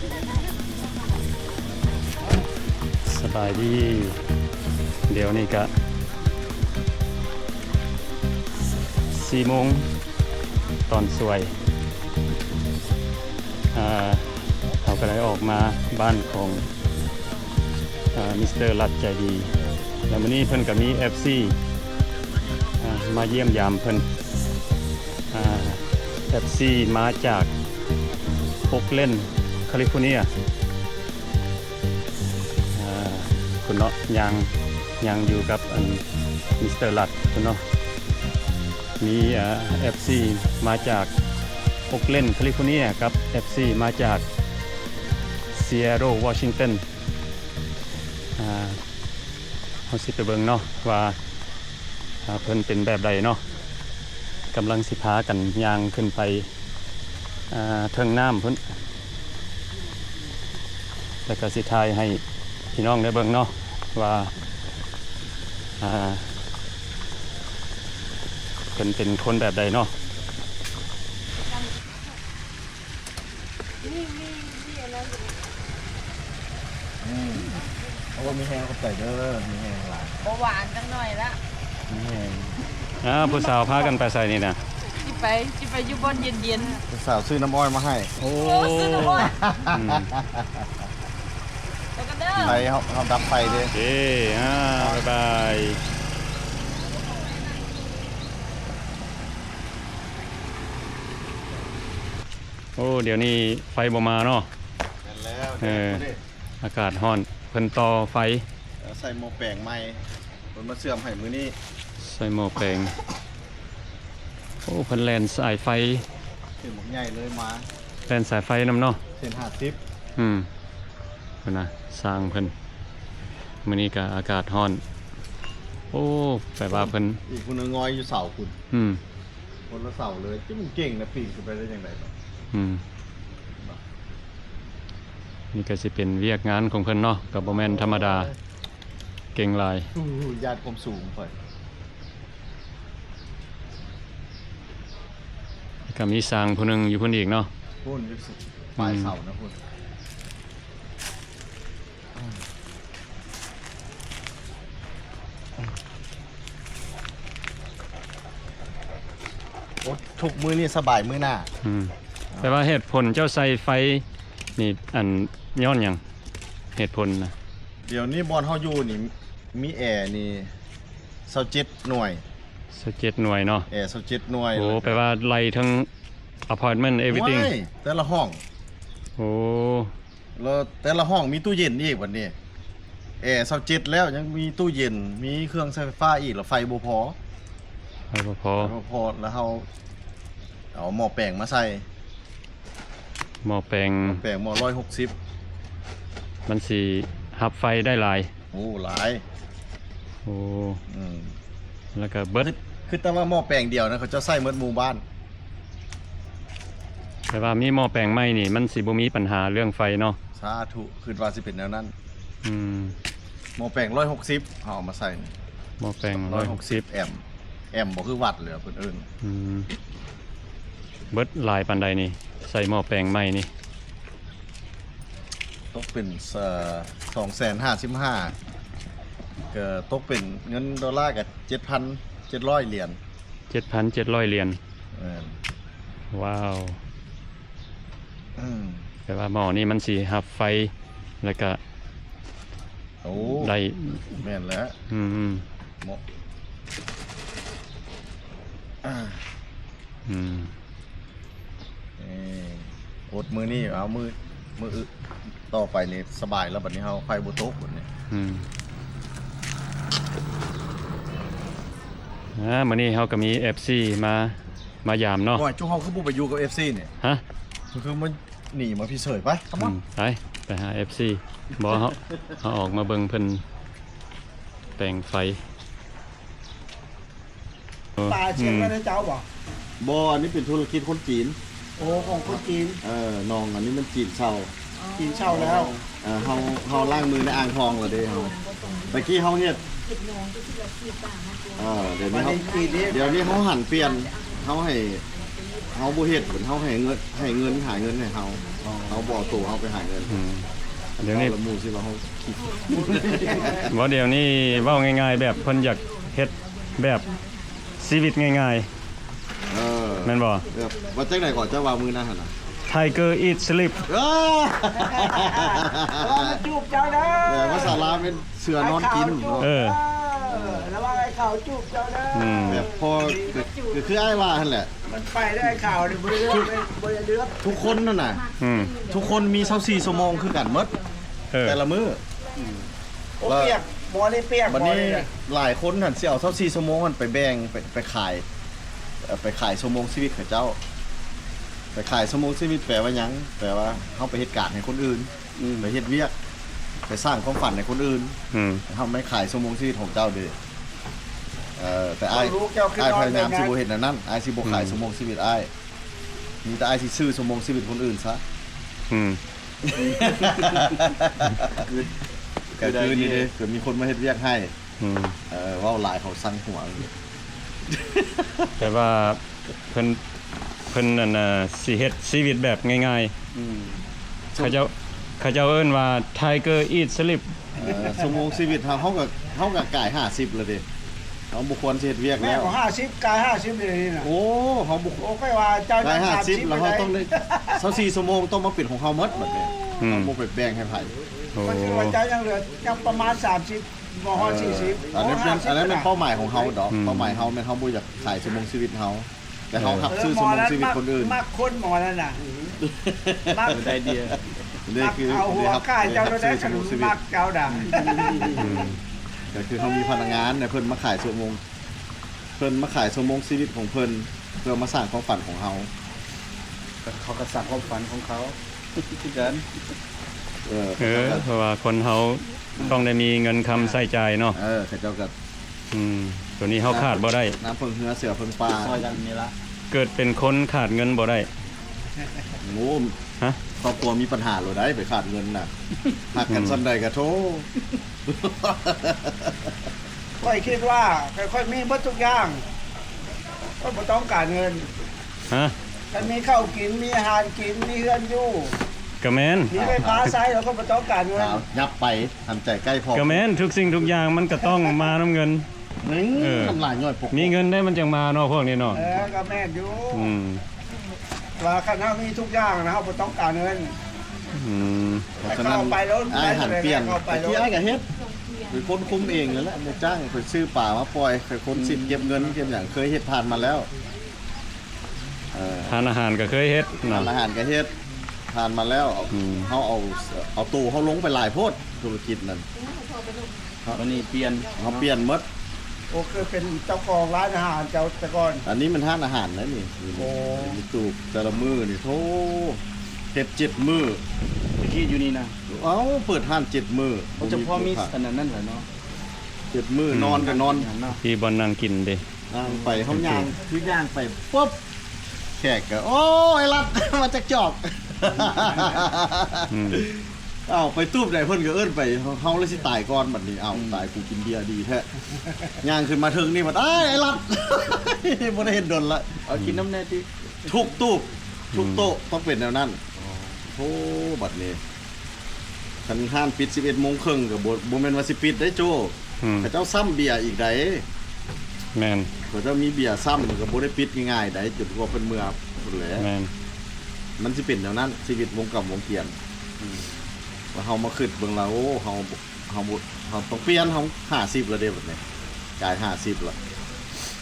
ສະບາຍດີ. ດຽວນີ້ກະສີ່ໂມງຕອນສວຍ. ເຮົາກະໄດ້ອອກມາບ້ານຂອງ ອາ ມິສເຕີລັດໃຈດີ ແລະ ມື້ນີ້ເພິ່ນກະມີເອັຟຊີ ອາ ມາຢ້ຽມຢາມເພິ່ນ. ອາ ເອັຟຊີມາຈາກໂອກເລັນ ຄາລິຟໍເນຍ. ອາ ພຸ້ນເນາະ ຍ່າງ ຍ່າງຢູ່ກັບອັນ ມິສເຕີລັດພຸ້ນເນາະ. ມີ ອາ ເອັຟຊີມາຈາກໂອກເລັນ ຄາລິຟໍເນຍ ກັບເອັຟຊີມາຈາກຊີແອດເທິນ ວໍຊິງຕັນ. ອາ ເຮົາຊິໄປເບິ່ງເນາະວ່າ ອາ ເພິ່ນເປັນແບບໃດເນາະ. ກຳລັງຊິພາກັນຍ່າງຂຶ້ນໄປ ອາ ເທິງນ້ຳພຸ້ນ ແລ້ວກະຊິຖ່າຍໃຫ້ພີ່ນ້ອງໄດ້ເບິ່ງເນາະວ່າ ອາ ເພິ່ນເປັນຄົນແບບໃດເນາະ. ອືມ ໂອ້ ມີແຮງ ຂອບໃຈເດີ ມີແຮງຫຼາຍ. ບໍ່ຫວານຈັກໜ້ອຍລະ ມີແຮງ. ອ້າວ ຜູ້ສາວພາກັນໄປໃສນີ້ນະ? ຊິໄປ ຊິໄປຢູ່ບ່ອນເຢັນໆ. ຜູ້ສາວຊື້ນ້ຳອ້ອຍມາໃຫ້. ໂອ້ ໂອ້ ຊື້ນ້ຳອ້ອຍ. ອືມ ໄປເຮົາ ເຮົາດັບໄຟເດ້. ເອີ ອ້າວ ບາຍບາຍ. ໂອ້ ດຽວນີ້ໄຟບໍ່ມາເນາະ. ແມ່ນແລ້ວ. ເອີ ແດດພຸ້ນເດ້ ອາກາດຮ້ອນ ເພິ່ນຕໍ່ໄຟ. ເອີ ໃສ່ໝໍ້ແປງໃໝ່ ເພິ່ນມາເຊື່ອມໃຫ້ມື້ນີ້ ໃສ່ໝໍ້ແປງ. ໂອ້ ເພິ່ນແລ່ນສາຍໄຟ ເສັ້ນບັກໃຫຍ່ເລີຍມາ ແລ່ນສາຍໄຟນຳເນາະ ເສັ້ນຫ້າສິບ. ອືມ ເພິ່ນນະ ຊ່າງເພິ່ນ. ມື້ນີ້ກະອາກາດຮ້ອນ. ໂອ້ ແປວ່າເພິ່ນ ອີກຜູ້ໜຶ່ງງອຍຢູ່ເສົາພຸ້ນ. ອືມ ຄົນລະເສົາເລີຍ. ຈັ່ງມັນເກັ່ງນະ ປີນຂຶ້ນໄປໄດ້ຈັ່ງໃດເນາະ. ອືມ ນີ້ກະຊິເປັນວຽກງານຂອງເພິ່ນເນາະ ກະບໍ່ແມ່ນທຳມະດາ ເກັ່ງຫຼາຍ. ໂອ້ ຢ້ານຄວາມສູງຂ້ອຍ. ກະມີຊ່າງຜູ້ໜຶ່ງຢູ່ພຸ້ນອີກເນາະ ພຸ້ນຢູ່ປາຍເສົານະພຸ້ນ. ໂອ້ ທຸກມື້ນີ້ສະບາຍມື້ໜ້າ. ອືມ ແຕ່ວ່າເຫດຜົນເຈົ້າໃສ່ໄຟນີ້ ອັນ ຍ້ອນຫຍັງ ເຫດຜົນນະ? ດຽວນີ້ບ່ອນເຮົາຢູ່ນີ້ມີແອນີ້ຊາວເຈັດໜ່ວຍ. ຊາວເຈັດໜ່ວຍເນາະ. ແອຊາວເຈັດໜ່ວຍ. ໂອ້ ແປວ່າໄລ່ເຖິງ apartment everything ໂອ້ຍ ແຕ່ລະຫ້ອງ. ໂອ້ ແລ້ວແຕ່ລະຫ້ອງມີຕູ້ເຢັນອີກບັດນີ້. ແອຊາວເຈັດແລ້ວ ຍັງມີຕູ້ເຢັນ ມີເຄື່ອງໃຊ້ໄຟຟ້າອີກ ແລ້ວໄຟບໍ່ພໍ. ໄຟບໍ່ພໍ ໄຟບໍ່ພໍ ແລ້ວເຮົາເອົາໝໍ້ແປງມາໃສ່. ໝໍ້ແປງ ໝໍ້ແປງ ໝໍ້ຮ້ອຍຫົກສິບ ມັນຊິຮັບໄຟໄດ້ຫຼາຍ. ໂອ້ ຫຼາຍ. ໂອ້ ອືມ ແລ້ວກະເບິດ ຄື ຄືແຕ່ວ່າໝໍ້ແປງດຽວນະ ເຂົາເຈົ້າໃຊ້ໝົດໝູ່ບ້ານ. ແຕ່ວ່າມີໝໍ້ແປງໃໝ່ນີ້ ມັນຊິບໍ່ມີບັນຫາເລື່ອງໄຟເນາະ. ສາທຸ ຄິດວ່າຊິເປັນແນວນັ້ນ. ອືມ ໝໍ້ແປງຮ້ອຍຫົກສິບ ເຮົາເອົາມາໃສ່. ໝໍ້ແປງຮ້ອຍຫົກສິບ ຮ້ອຍຫົກສິບແອັມ. ແອັມບໍ່ຄືວັດເລີຍເພິ່ນເອີ້ນ. ອືມ ເບິດຫຼາຍປານໃດນີ້ ໃສ່ໝໍ້ແປງໃໝ່ນີ້? ຕົກເປັນ ເອີ ສອງແສນຫ້າສິບຫ້າ ກະຕົກເປັນເງິນໂດລາກະເຈັດພັນເຈັດຮ້ອຍຫຼຽນ. ເຈັດພັນເຈັດຮ້ອຍຫຼຽນ. ແມ່ນ. ວ້າວ. ອືມ ແປວ່າໝໍ້ນີ້ມັນຊິຮັບໄຟ ແລ້ວກະ ໂອ້ ໄດ້. ແມ່ນແຫຼະ. ອືມໆ ເໝາະ. ອາ ອືມ ເອີ ອົດມື້ນີ້ ເອົາມື້ ມື້ອື່ນຕໍ່ໄປນີ້ສະບາຍແລ້ວ. ບັດນີ້ເຮົາໄຟບໍ່ຕົກບັດນີ້. ອືມ ອາ ມື້ນີ້ເຮົາກະມີເອັຟຊີມາ ມາຢາມເນາະ. ໂອ້ຍ ຈຸເຮົາຄືບໍ່ໄປຢູ່ກັບເອັຟຊີນີ້? ຮະ? ຄືມັນໜີມາພີ້ເສີຍ. ໄປ ຄຳມອນ. ອືມ ໄປ ໄປຫາເອັຟຊີ. ບໍ່ ເຮົາ ເຮົາອອກມາເບິ່ງເພິ່ນແປງໄຟ. ປາເຊຍງໄວ້ນະເຈົ້າບໍ່? ບໍ່ ອັນນີ້ເປັນທຸລະກິດຄົນຈີນ. ໂອ້ ຂອງຄົນຈີນ. ເອີ ໜອງອັນນີ້ມັນຈີນເຊົ່າ. ຈີນເຊົ່າແລ້ວ. ເອີ ເຮົາ ເຮົາລ້າງມືໃນອ່າງທອງແລ້ວເດ້ເຮົາ. ແຕ່ກີ້ເຮົາເຮັດ ເອີ ດຽວນີ້ເຮົາ ດຽວນີ້ເຮົາຫັນປ່ຽນ ເຮົາໃຫ້ ເຮົາບໍ່ເຮັດ ເຮົາໃຫ້ເງິນ ໃຫ້ເງິນ ຫາເງິນໃຫ້ເຮົາ ເຮົາບໍ່ເອົາໂຕເຮົາໄປຫາເງິນ. ອືມ ດຽວນີ້ ເວົ້າລະໝູ່ຊິວ່າເຮົາຂີ້ ບໍ່ ດຽວນີ້ເວົ້າງ່າຍໆ ແບບເພິ່ນຢາກເຮັດແບບຊີວິດງ່າຍໆ. ເອີ ແມ່ນບໍ່? ແບບວ່າຈັ່ງໃດກໍ ເຈົ້າວ່າມື້ນັ້ນຫັ້ນນະ Tiger eat sleep. ເອີ ລະວັງມັນຈູບເຈົ້າເດີ. ແບບພາສາລາວແມ່ນເສືອນອນກິນເນາະ. ເອີ ລະວັງໄອ້ເຂົາຈູບເຈົ້າເດີ. ອືມ ແບບພໍ ຄື ຄືອ້າຍວ່າຫັ້ນແຫຼະ ມັນໄປໄດ້ຂ່າວນີ້ ບໍ່ໄດ້ເລືອກ ບໍ່ໄດ້ເລືອກ. ທຸກຄົນຫັ້ນນະ ອືມ ທຸກຄົນມີຊາວສີ່ຊົ່ວໂມງຄືກັນໝົດ. ເອີ ແຕ່ລະມື້. ອືມ ໂອ້ ແລ້ວປຽກ ໝໍນີ້ປຽກ. ບັດນີ້ ໝໍນີ້ນະ ຫຼາຍຄົນຫັ້ນຊິເອົາຊາວສີ່ຊົ່ວໂມງຫັ້ນໄປແບ່ງ ໄປ ໄປຂາຍ ເອີ ໄປຂາຍຊົ່ວໂມງຊີວິດເຂົາເຈົ້າ. ໄປຂາຍຊົ່ວໂມງຊີວິດແປວ່າຫຍັງ? ແປວ່າເຮົາໄປເຮັດການໃຫ້ຄົນອື່ນ. ອືມ ໄປເຮັດວຽກ ໄປສ້າງຄວາມຝັນໃຫ້ຄົນອື່ນ. ອືມ ເຮົາໄປຂາຍຊົ່ວໂມງຊີວິດຂອງເຈົ້າເດ້. ເອີ ແຕ່ອ້າຍ ອ້າຍພະຍາຍາມຊິບໍ່ເຮັດແນວນັ້ນ. ອ້າຍຊິບໍ່ຂາຍ ອືມ ຊົ່ວໂມງຊີວິດອ້າຍ. ມີແຕ່ອ້າຍຊິຊື້ຊົ່ວໂມງຊີວິດຄົນອື່ນຊະ. ອືມ ກະຄືນີ້ເດ້ ເກີດມີຄົນມາເຮັດວຽກໃຫ້. ອືມ ເອີ ເວົ້າຫຼາຍເຂົາຊັງຫົວ. ແຕ່ວ່າເພິ່ນ ເພິ່ນ ອັນນ່າ ຊິເຮັດຊີວິດແບບງ່າຍໆ. ອືມ ເຂົາເຈົ້າ ເຂົາເຈົ້າເອີ້ນວ່າ Tiger eat sleep. ເອີ ຊົ່ວໂມງຊີວິດເຮົາ ເຮົາກໍ ເຮົາກໍກາຍຫ້າສິບແລ້ວເດ້. ເຮົາບໍ່ຄວນຊິເຮັດວຽກແລ້ວ. ແມ່ນບໍ່ ຫ້າສິບ ກາຍຫ້າສິບເດນີ້ນະ. ໂອ້ ເຮົາບໍ່ ໂອ້ ຂ້ອຍວ່າເຈົ້າກາຍຫ້າສິບແລ້ວ ເຮົາຕ້ອງໄດ້ຊາວສີ່ຊົ່ວໂມງ ຕ້ອງມາເປັນຂອງເຮົາໝົດບັດນີ້. ອືມ ເຮົາບໍ່ໄປແບ່ງໃຫ້ໃຜ. ໂອ້ ຂ້ອຍຄິດວ່າເຈົ້າຍັງເຫຼືອ ຍັງປະມານສາມສິບ ບໍ່ຮອດ ເອີ ສີ່ສິບ. ອັນນັ້ນແມ່ນ ອັນນັ້ນແມ່ນເປົ້າໝາຍຂອງເຮົາດອກ. ອືມ ເປົ້າໝາຍເຮົາແມ່ນເຮົາບໍ່ຢາກຂາຍຊົ່ວໂມງຊີວິດເຮົາ. ແຕ່ເຮົາຮັບຊື້ຊົ່ວໂມງຊີວິດຄົນອື່ນ. ເອີ ໝໍນັ້ນມັກ ມັກຄົນໝໍນັ້ນນະ ມັກ ໄອເດຍ ເດ້ ຄືເອົາຫົວຂາຍເຈົ້າໂລດໄດ໋ ຄັນມັກເຈົ້າດາ. ອືມ ກໍຄືເຮົາມີພະນັກງານ ແລ້ວເພິ່ນມາຂາຍຊົ່ວໂມງ ເພິ່ນມາຂາຍຊົ່ວໂມງຊີວິດຂອງເພິ່ນ ເພື່ອມາສ້າງຄວາມຝັນຂອງເຮົາ. ເຂົາກໍສ້າງຄວາມຝັນຂອງເຂົາຄືກັນ. ເອີ ເອີ ເພາະວ່າຄົນເຮົາຕ້ອງໄດ້ມີເງິນຄຳໃຊ້ຈ່າຍເນາະ. ເອີ ເຂົາເຈົ້າກໍ ອືມ ໂຕນີ້ເຮົາຂາດບໍ່ໄດ້. ນ້ຳເພິ່ງເຮືອ ເສືອເພິ່ງປ່າ ເກີດເປັນຄົນຂາດເງິນບໍ່ໄດ້. ໂອ້ ຮະ ຄອບຄົວມີປັນຫາໂລດໄດ໋ ໄປຂາດເງິນນະ. ຮັກກັນສ່ຳໃດກໍໂທ. ຂ້ອຍຄິດວ່າ ຂ້ອຍມີເບິດທຸກຢ່າງ ຂ້ອຍບໍ່ຕ້ອງການເງິນ. ຮະ ຄັນມີເຂົ້າກິນ ມີອາຫານກິນ ມີເຮືອນຢູ່ ກະແມ່ນ ມີໄຟຟ້າໃຊ້ ແລ້ວກໍບໍ່ຕ້ອງການເງິນ. ຫຍັບໄປ ຫັນໃຈໃກ້ພໍ. ກະແມ່ນ ທຸກສິ່ງທຸກຢ່າງມັນກະຕ້ອງມານຳເງິນ. ເອີ ນ້ຳລາຍຍ້ອຍປົກ ມີເງິນໄດ້ມັນຈັ່ງມາເນາະ ພວກນີ້ເນາະ. ເອີ ກະແມ່ນຢູ່. ອືມ ວ່າຄັນເຮົາມີທຸກຢ່າງນະ ເຮົາບໍ່ຕ້ອງການເງິນ. ອືມ ເພາະສະນັ້ນ ອ້າຍຫັນປ່ຽນ. ແຕ່ກີ້ອ້າຍກະເຮັດ ເປັນຄົນຄຸມເອງນັ້ນແຫຼະ ໄດ້ຈ້າງໄປຊື້ປາມາປ່ອຍ ໄປຄົນສິດເກັບເງິນເກັບຫຍັງ ເຄີຍເຮັດຜ່ານມາແລ້ວ. ເອີ ຮ້ານອາຫານກະເຄີຍເຮັດເນາະ. ຮ້ານອາຫານກະເຮັດ ຜ່ານມາແລ້ວ. ອືມ ເຮົາເອົາ ເອົາໂຕເຮົາລົງໄປຫຼາຍໂພດ ທຸລະກິດນັ້ນ. ບັດນີ້ປ່ຽນ ເຮົາປ່ຽນໝົດ. ໂອ ເຄີຍເປັນເຈົ້າຂອງຮ້ານອາຫານເຈົ້າແຕ່ກ່ອນ. ອັນນີ້ມັນຮ້ານອາຫານນະນີ້. ໂອ້ ມີຕູບແຕ່ລະມື້ນີ້ ໂທ້ ເຮັດເຈັດມື້. ແຕ່ກີ້ຢູ່ນີ້ນະ. ເອົ້າ ເປີດຮ້ານເຈັດມື້. ເຂົາຈະພໍມີອັນນັ້ນນັ້ນແຫຼະເນາະ. ເຈັດມື້ ອືມ ນອນກໍນອນ ທີ່ບ່ອນນັ່ງກິນເດ້. ຍ່າງໄປ ເຮົາຍ່າງ ຄືຍ່າງໄປປຸບ ແຂກກໍ ໂອ້ ໄອ້ລັດ ມາຈັກຈອກ. ອືມ ເອົ້າ ໄປຕູບໃດເພິ່ນກໍເອີ້ນໄປ ເຮົາລະຊິຕາຍກ່ອນບັດນີ້. ເອົ້າ ອືມ ຕາຍ ກູກິນເບຍດີແທ້. ຍ່າງຂຶ້ນມາເທິງນີ້ບັດ ອ້າຍ ໄອ້ລັດ ບໍ່ໄດ້ເຫັນດົນລະ. ເອົາກິນນຳແດ່ຕິ. ທຸກຕູບ ທຸກໂຕະ ອືມ ຕ້ອງເປັນແນວນັ້ນ. ອໍ ໂອ້ ບັດນີ້ ຄັນຮ້ານປິດສິບເອັດໂມງເຄິ່ງກໍບໍ່ ບໍ່ແມ່ນວ່າຊິປິດໄດ໋ໂຈ້. ອືມ ເຂົາເຈົ້າຊ້ຳເບຍອີກໃດ໋. ແມ່ນ ເຂົາເຈົ້າມີເບຍຊ້ຳ ມັນກໍບໍ່ໄດ້ປິດງ່າຍໆໃດ໋ ຈົນກວ່າເພິ່ນເມືອພຸ້ນແຫຼະ. ແມ່ນ ມັນຊິເປັນແນວນັ້ນ ຊີວິດວົງກຳວົງກຽນ. ອືມ ວ່າເຮົາມາຄິດເບິ່ງລະ ໂອ້ ເຮົາ ເຮົາບໍ່ ເຮົາຕ້ອງປ່ຽນ ເຮົາຫ້າສິບແລ້ວເດ້ບັດນີ້ ກາຍຫ້າສິບແລ້ວ.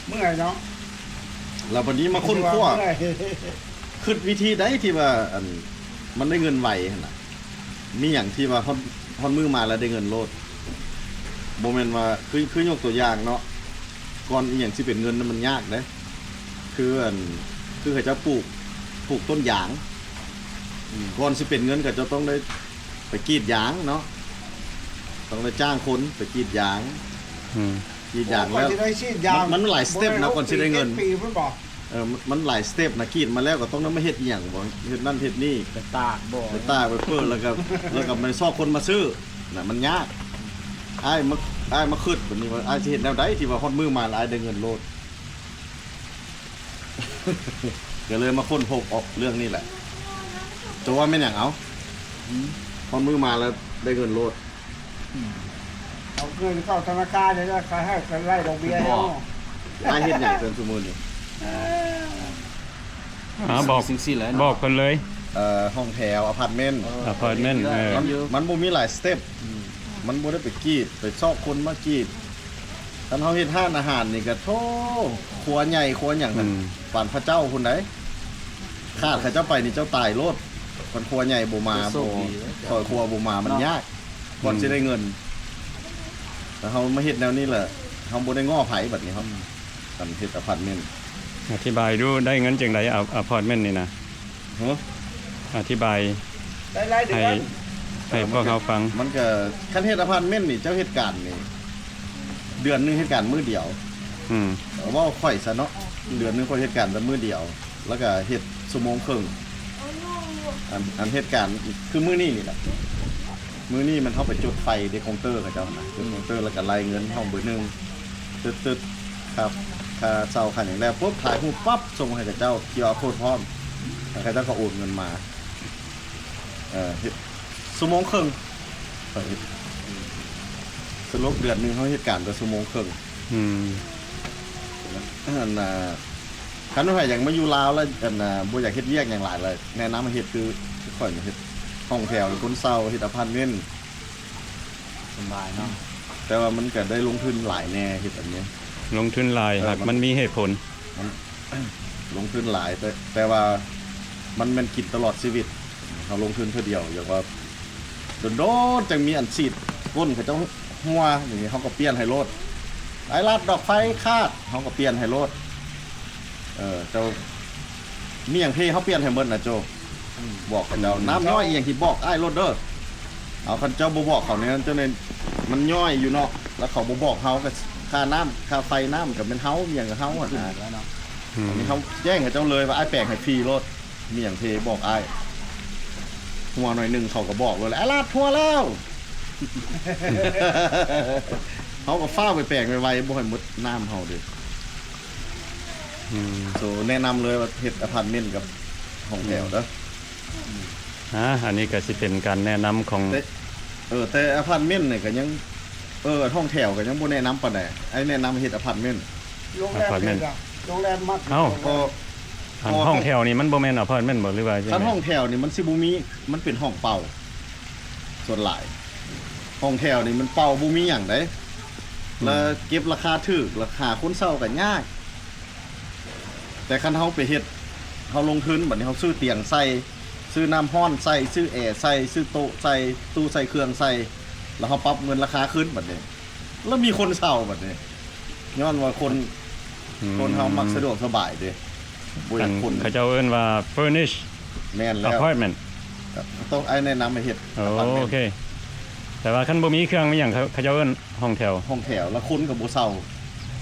ເມື່ອຍເນາະ. ແລ້ວບັດນີ້ມາຄົ້ນຄວ້າ ຄິດວິທີໃດທີ່ວ່າ ອັນ ມັນໄດ້ເງິນໄວຫັ້ນນະ. ມີຫຍັງທີ່ວ່າຮອດ ຮອດມື້ມາແລ້ວໄດ້ເງິນໂລດ? ບໍ່ແມ່ນວ່າ ຄື ຄືຍົກຕົວຢ່າງເນາະ ກ່ອນອີ່ຫຍັງຊິເປັນເງິນນະ ມັນຍາກເດ້. ຄື ອັນ ຄືເຂົາເຈົ້າປູກ ປູກຕົ້ນຢາງ ອືມ ກ່ອນຊິເປັນເງິນ ເຂົາເຈົ້າຕ້ອງໄດ້ໄປກຣີດຢາງເນາະ ຕ້ອງໄດ້ຈ້າງຄົນໄປກຣີດຢາງ. ອືມ ກຣີດຢາງແລ້ວ ມັນ ມັນຫຼາຍສະເຕັບນະ ກ່ອນຊິໄດ້ເງິນ. ເອີ ມັນ ມັນຫຼາຍສະເຕັບນະ ກຣີດມາແລ້ວກໍຕ້ອງໄດ້ມາເຮັດອີ່ຫຍັງບໍ ເຮັດນັ້ນເຮັດນີ້ ໄປຕາກບໍ ໄປຕາກໄປເປີດ ແລ້ວກໍ ແລ້ວກໍມາຊອກຄົນມາຊື້ນະ ມັນຍາກ. ອ້າຍມາ ອ້າຍມາຄິດບັດນີ້ວ່າ ອ້າຍຊິເຮັດແນວໃດທີ່ວ່າຮອດມື້ມາແລ້ວອ້າຍໄດ້ເງິນໂລດ. ກໍເລີຍມາຄົ້ນພົບອອກເລື່ອງນີ້ແຫຼະ. ໂຈວ່າແມ່ນຫຍັງເອົາ? ຮອດມື້ມາແລ້ວໄດ້ເງິນໂລດ. ເອົາເງິນເຂົ້າທະນາຄານນີ້ແຫຼະ ເຂົາໃຫ້ກັນໄລ່ດອກເບ້ຍໃຫ້ເຮົາ. ອ້າຍເຮັດຫຍັງເປັນຊຸມື້ນີ້? ອ່າ ບອກ ຊິງຊີ້ແຫຼະ ບອກເພິ່ນເລີຍ. ເອີ ຫ້ອງແຖວ ອາພາດເມັນ ອາພາດເມັນ ເອີ ມັນ ມັນບໍ່ມີຫຼາຍສະເຕັບ. ອືມ ມັນບໍ່ໄດ້ໄປກຣີດ ໄປຊອກຄົນມາກຣີດ. ຄັນເຮົາເຮັດຮ້ານອາຫານນີ້ກໍ ໂທ້ ຄົວໃຫຍ່ຄົວຫຍັງ ອືມ ປານພະເຈົ້າພຸ້ນໃດ໋. ຂາດເຂົາເຈົ້າໄປນີ້ເຈົ້າຕາຍໂລດ. ຄັນຄົວໃຫญ่ບໍ່ມາ ບໍ່ ຊອຍຄົວບໍ່ມາ ມັນຍາກ ກ່ອນຊິໄດ້ເງິນ. ແຕ່ເຮົາມາເຮັດແນວນີ້ແຫຼະ ເຮົາບໍ່ໄດ້ງໍ້ໃຜ. ບັດນີ້ເຮົາ ອືມ ຄັນເຮັດອາພາດເມັນ ອະທິບາຍດູ ໄດ້ເງິນຈັ່ງໃດ ອາ ອາພາດເມັນນີ້ນະ? ຮະ? ອະທິບາຍ ໄດ້ລາຍເດືອນ ໃຫ້ ໃຫ້ພວກເຮົາຟັງ. ມັນກະ ມັນກະ ຄັນເຮັດອາພາດເມັນນີ້ ເຈົ້າເຮັດການນີ້ ເດືອນໜຶ່ງເຮັດການມື້ດຽວ. ອືມ ເວົ້າຂ້ອຍຊະເນາະ ເດືອນໜຶ່ງຂ້ອຍເຮັດການແຕ່ມື້ດຽວ ແລ້ວກະເຮັດຊົ່ວໂມງເຄິ່ງ. ອັນ ອັນເຮັດການຄືມື້ນີ້ນີ້ແຫຼະ ມື້ນີ້ມັນເຮົາໄປຈົດໄຟເດ້ ເຄົາເຕີເຂົາເຈົ້ານະ ຈົດເຄົາເຕີ ແລ້ວກະໄລ່ເງິນຫ້ອງເບີໜຶ່ງ ຕຶດໆ ຄ່າ ຄ່າເຊົ່າຄ່າຫຍັງແລ້ວປຸບ ຖ່າຍຮູບປັບ ສົ່ງໃຫ້ເຂົາເຈົ້າ ຄິວອາໂຄດພ້ອມ ແລ້ວເຂົາເຈົ້າກໍໂອນເງິນມາ. ເອີ ເຮັດຊົ່ວໂມງເຄິ່ງ ຂ້ອຍເຮັດ ສະຫຼຸບເດືອນໜຶ່ງເຮົາເຮັດການແຕ່ຊົ່ວໂມງເຄິ່ງ. ອືມ ອັນນ່າ ຄັນໃຜຢາກມາຢູ່ລາວແລ້ວ ອັນນ່າ ບໍ່ຢາກເຮັດວຽກຫຍັງຫຼາຍ ແລະ ແນະນຳໃຫ້ເຮັດຄື ຄືຂ້ອຍເຮັດຫ້ອງແຖວໃຫ້ຄົນເຊົ່າ ເຮັດອາພາດເມັນ ສະບາຍເນາະ. ແຕ່ວ່າມັນກະໄດ້ລົງທຶນຫຼາຍແດ່ ເຮັດອັນນີ້ ລົງທຶນຫຼາຍ ເອີ ຫາກມັນ ມັນມີເຫດຜົນ. ມັນ ລົງທຶນຫຼາຍ ແຕ່ ແຕ່ວ່າມັນແມ່ນກິນຕະຫຼອດຊີວິດ. ເຮົາລົງທຶນເທື່ອດຽວ ຢ່າງວ່າດົນໆ ຈັ່ງມີອັນສີດກົ້ນເຂົາເຈົ້າຮົ່ວ ຢ່າງນີ້ເຮົາກໍປ່ຽນໃຫ້ໂລດ. ໄອລັດດອກໄຟຂາດ ເຮົາກໍປ່ຽນໃຫ້ໂລດ. ເອີ ເຈົ້າ ມີຫຍັງເພ ເຮົາປ່ຽນໃຫ້ໝົດນະໂຈ. ອືມ ບອກເຂົາເຈົ້າ ອືມ ນ້ຳຍ້ອຍອີ່ຫຍັງທີ່ບອກອ້າຍໂລດເດີ. ເອົາ ຄັນເຈົ້າບໍ່ບອກເຂົານີ້ ເຈົ້ານີ້ ມັນຍ້ອຍຢູ່ເນາະ ແລ້ວເຂົາບໍ່ບອກເຮົາ ກໍຄ່ານ້ຳຄ່າໄຟນ້ຳກໍແມ່ນເຮົາ ມີຫຍັງກໍເຮົາຫັ້ນນະ. ອືມ ອັນນີ້ເຮົາແຈ້ງໃຫ້ເຈົ້າເລີຍວ່າ ອ້າຍແປງໃຫ້ຟຣີໂລດ ມີຫຍັງເພບອກອ້າຍ. ຮົ່ວໜ້ອຍໜຶ່ງເຂົາກໍບອກໂລດແຫຼະ ອ້າຍລັດຮົ່ວແລ້ວ ເຮົາກໍຟ້າວໄປແປງໄວໆ ບໍ່ໃຫ້ໝົດນ້ຳເຮົາເດ້. ອືມ ໂຕແນະນຳເລີຍວ່າເຮັດອາພາດເມັນກັບຫ້ອງແຖວເດີ. ອືມ ອ່າ ອັນນີ້ກໍຊິເປັນການແນະນຳຂອງ ແຕ່ ເອີ ແຕ່ອາພາດເມັນນີ້ກໍຍັງ ເອີ ຫ້ອງແຖວກໍຍັງບໍ່ແນະນຳປານໃດ. ອ້າຍແນະນຳເຮັດອາພາດເມັນ ໂຮງແຮມ ອາພາດເມັນ ໂຮງແຮມມັກ ເອົ້າ ໂຕ ອັນຫ້ອງແຖວນີ້ມັນບໍ່ແມ່ນອາພາດເມັນບໍ່ ຫຼືວ່າຈັ່ງໃດ? ຄັນຫ້ອງແຖວນີ້ມັນຊິບໍ່ມີ ມັນເປັນຫ້ອງເປົ່າສ່ວນຫຼາຍ. ຫ້ອງແຖວນີ້ມັນເປົ່າ ບໍ່ມີຫຍັງໃດ໋ ອືມ ແລ້ວເກັບລາຄາຖືກ ລາຄາຄົນເຊົ່າກໍຍາກ. ແຕ່ຄັນເຮົາໄປເຮັດ ເຮົາລົງທຶນ ບັດນີ້ເຮົາຊື້ຕຽງໃສ່ ຊື້ນ້ຳຮ້ອນໃສ່ ຊື້ແອໃສ່ ຊື້ໂຕະໃສ່ ຕູ້ໃສ່ເຄື່ອງໃສ່ ແລ້ວເຮົາປັບເງິນລາຄາຂຶ້ນ ບັດນີ້ ແລ້ວມີຄົນເຊົ່າ ບັດນີ້ ຍ້ອນວ່າຄົນ ອືມ ຄົນເຮົາມັກສະດວກສະບາຍເດ້ ບໍ່ຢາກຄົນ ເຂົາເຈົ້າເອີ້ນວ່າ furnish ແມ່ນແລ້ວ apartment ກໍຕ້ອງ ອ້າຍແນະນຳໃຫ້ເຮັດ ໂອເຄ ແຕ່ວ່າຄັນບໍ່ມີເຄື່ອງມີຫຍັງ ເຂົາ ເຂົາເຈົ້າເອີ້ນຫ້ອງແຖວ ຫ້ອງແຖວ ແລ້ວຄົນກໍບໍ່ເຊົ່າ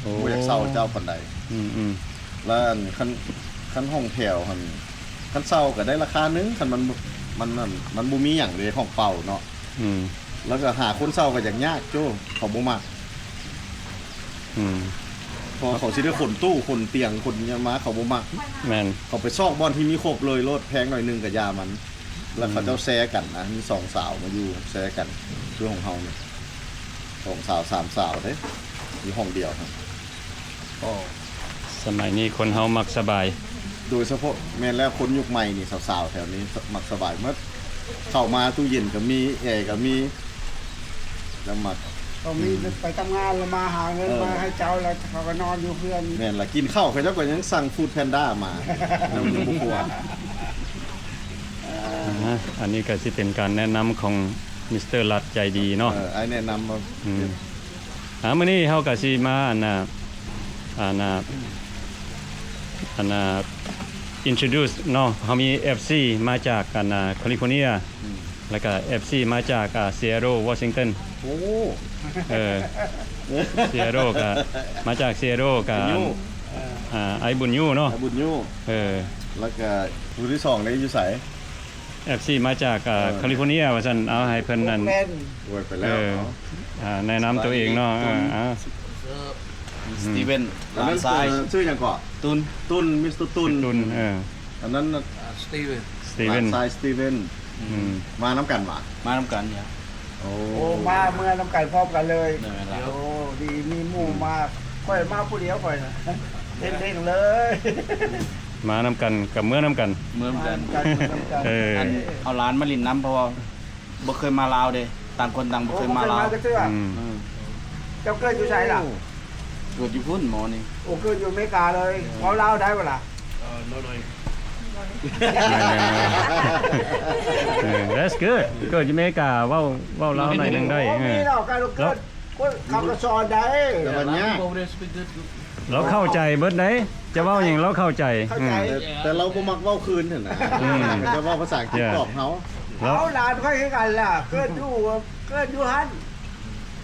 ໂອ້ ບໍ່ຢາກເຊົ່າເຈົ້າປານໃດ. ອືມໆ ແລ້ວອັນ ຄັນ ຄັນຫ້ອງແຖວຫັ້ນ ຄັນເຊົ່າກໍໄດ້ລາຄາໜຶ່ງ ຄັນມັນ ມັນ ມັນ ມັນບໍ່ມີຫຍັງເດ້ ຫ້ອງເປົ່າເນາະ. ອືມ ແລ້ວກໍຫາຄົນເຊົ່າກໍຢາກຍາກໂຈ້ ເຂົາບໍ່ມັກ. ອືມ ເພາະເຂົາຊິໄດ້ຂົນຕູ້ ຂົນຕຽງ ຂົນຫຍັງມາ ເຂົາບໍ່ມັກ. ແມ່ນ ເຂົາໄປຊອກບ່ອນທີ່ມີຄົບເລີຍໂລດ ແພງໜ້ອຍໜຶ່ງກໍຢ່າມັນ. ແລ້ວເຂົາເຈົ້າແຊກັນນະ ອືມ ມີສອງສາວມາຢູ່ແຊກັນ ຄືຂອງເຮົານີ້ ສອງສາວສາມສາວເດ້ ຢູ່ຫ້ອງດຽວຫັ້ນ. ໂອ້ ສະໄໝນີ້ຄົນເຮົາມັກສະບາຍ ໂດຍສະເພາະ ແມ່ນແລ້ວ ຄົນຍຸກໃໝ່ນີ້ ສາວໆ ແຖວນີ້ມັກສະບາຍໝົດ ເຂົ້າມາຕູ້ເຢັນກໍມີ ແອກໍມີ ແລ້ວມັກ ຕ້ອງມີ ອືມ ໄປທຳງານແລ້ວມາຫາເງິນ ເອີ ມາໃຫ້ເຈົ້າ ແລ້ວເຂົາກໍນອນຢູ່ເຮືອນ. ແມ່ນລະ ກິນເຂົ້າເຂົາເຈົ້າກໍຍັງສັ່ງ Food Panda ມາ ແລ້ວຍັງບໍ່ຄົວ. ອ່າ ອັນນີ້ກໍຊິເປັນການແນະນຳຂອງມິສເຕີລັດໃຈດີເນາະ. ເອີ ອ້າຍແນະນຳວ່າ ອືມ ອ່າ ມື້ນີ້ເຮົາກໍຊິມາ ອັນນ່າ ອັນນ່າ ອັນນ່າ introduce ເນາະ ເຮົາມີ ເອັຟຊີ ມາຈາກ ອັນນ່າ California ອືມ ແລ້ວກໍ ເອັຟຊີ ມາຈາກ ອ່າ Seattle Washington. ໂອ້ ເອີ Seattle ກໍມາຈາກ Seattle ກໍ ບຸນຍູ ອ່າ ອ້າຍບຸນຍູເນາະ ອ້າຍບຸນຍູ ເອີ ແລ້ວກໍຜູ້ທີສອງນີ້ຢູ່ໃສ? ເອັຟຊີ ມາຈາກ ເອີ ເອີ California ວ່າຊັ້ນ ເອົາໃຫ້ເພິ່ນນັ້ນ ໂອ້ຍ ໄປແລ້ວ ເອີ ເນາະ ອ່າ ແນະນຳຕົວເອງເນາະ. ເອີ ອ່າ Steven ຫຼານຊາຍ ເອີ ຊື່ຫຍັງເກາະ? ຕຸນ ຕຸນ ມິສເຕີຕຸນ ຕຸນ ເອີ ອັນນັ້ນ ສະຕີເວັນ ສະຕີເວັນ ຫຼານຊາຍສະຕີເວັນ ອືມ ມານຳກັນຫວາ? ມານຳກັນ ໂອ້ ໂອ້ ມາເມືອນຳກັນພ້ອມກັນເລີຍ ແມ່ນແລ້ວ ໂອ້ ດີ ມີໝູ່ມາ ອືມ ຂ້ອຍມາຜູ້ດຽວຂ້ອຍນະ ເດ້ງໆເລີຍ ມານຳກັນ ກັບເມືອນຳກັນ ເມືອນຳກັນ ມານຳກັນ ເອີ ອັນ ເອົາຫຼານມາຫຼິ້ນນຳ ເພາະວ່າ ບໍ່ເຄີຍມາລາວເດ້ ຕ່າງຄົນຕ່າງບໍ່ເຄີຍມາລາວ ໂອ້ ບໍ່ເຄີຍມາຈັກເທື່ອ ອືມ ເຈົ້າເກີດຢູ່ໃສລະ? ເກີດຢູ່ພຸ້ນ ໝໍນີ້ ໂອ້ ເກີດຢູ່ອາເມລິກາເລີຍ ເວົ້າລາວໄດ້ບໍ່ລະ? ເອີ ໜ້ອຍໆ ເອີ that's good ເກີດຢູ່ອາເມລິກາ ເວົ້າ ເວົ້າລາວໜ້ອຍໜຶ່ງໄດ້ ເອີ ມີດອກ ການເກີດ ຄົນເຂົາກໍສອນໄດ້ ແຕ່ວ່າຍາກ People would speak good ລາວເຂົ້າໃຈເບິດເດ້ ຈະເວົ້າຫຍັງລາວເຂົ້າໃຈ ເຂົ້າໃຈ ອືມ ແຕ່ ແຕ່ລາວບໍ່ມັກເວົ້າຄືນຫັ້ນນະ ອືມ ຈະເວົ້າພາສາອັງກິດ Yeah ຕອບເຮົາ ລາວ ເອົາ ຫຼານຂ້ອຍຄືກັນລະ ເກີດຢູ່ ເກີດຢູ່ຫັ້ນ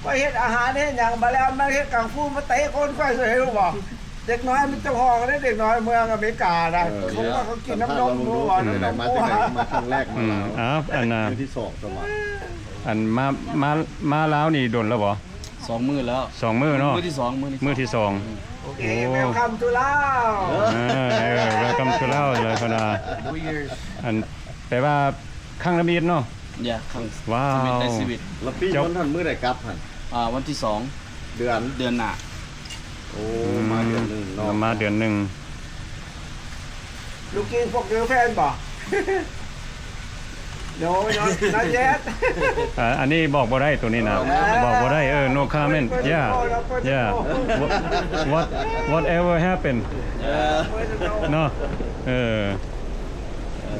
ຂ້ອຍເຮັດອາຫານເຮັດຫຍັງມາແລ້ວ ມັນເຮັດກັງຟູມາເຕະກົ້ນຂ້ອຍເລີຍ ຮູ້ບໍ່? ເດັກນ້ອຍມັນເຈົ້າຂອງເດ້ ເດັກນ້ອຍເມືອງອາເມລິການະ ເອີ ເຂົາວ່າເຂົາກິນນ້ຳນົມ ເອີ ຮູ້ບໍ່? ເອີ ມາແຕ່ໃດ ມາຄັ້ງແລກ ອືມ ມາລາວ ເອົ້າ ອັນນ່າ ຄັ້ງທີສອງຕົວະ ອືມ ອັນມາ ມາ ມາລາວນີ້ດົນແລ້ວບໍ່? ສອງມື້ແລ້ວ ສອງມື້ເນາະ ມື້ທີສອງ ມື້ທີສອງ ມື້ທີສອງ ອືມ ໂອເຄ ໂອ້ Welcome to Lao ເອີ ເອີ Welcome to Lao ເລີຍເພິ່ນວ່າ Weird ອັນ ແປວ່າຄັ້ງທຳອິດເນາະ Yeah ຄັ້ງ ວ້າວ ທຳອິດໃນຊີວິດ ແລ້ວປີ ເຈົ້າ ນັ້ນຫັ້ນມື້ໃດກັບຫັ້ນ? ອ່າ ວັນທີສອງ ເດືອນ ເດືອນໜ້າ ໂອ້ ອືມ ມາເດືອນໜຶ່ງເນາະ ມາເດືອນໜຶ່ງ Looking for girlfriend ບໍ່? No, not, not yet. ອ່າ ອັນນີ້ບອກບໍ່ໄດ້ໂຕນີ້ນະ ເອີ ບອກບໍ່ໄດ້ ເອີ no comment. Yeah, yeah. What, what, whatever happen ເນາະ ເອີ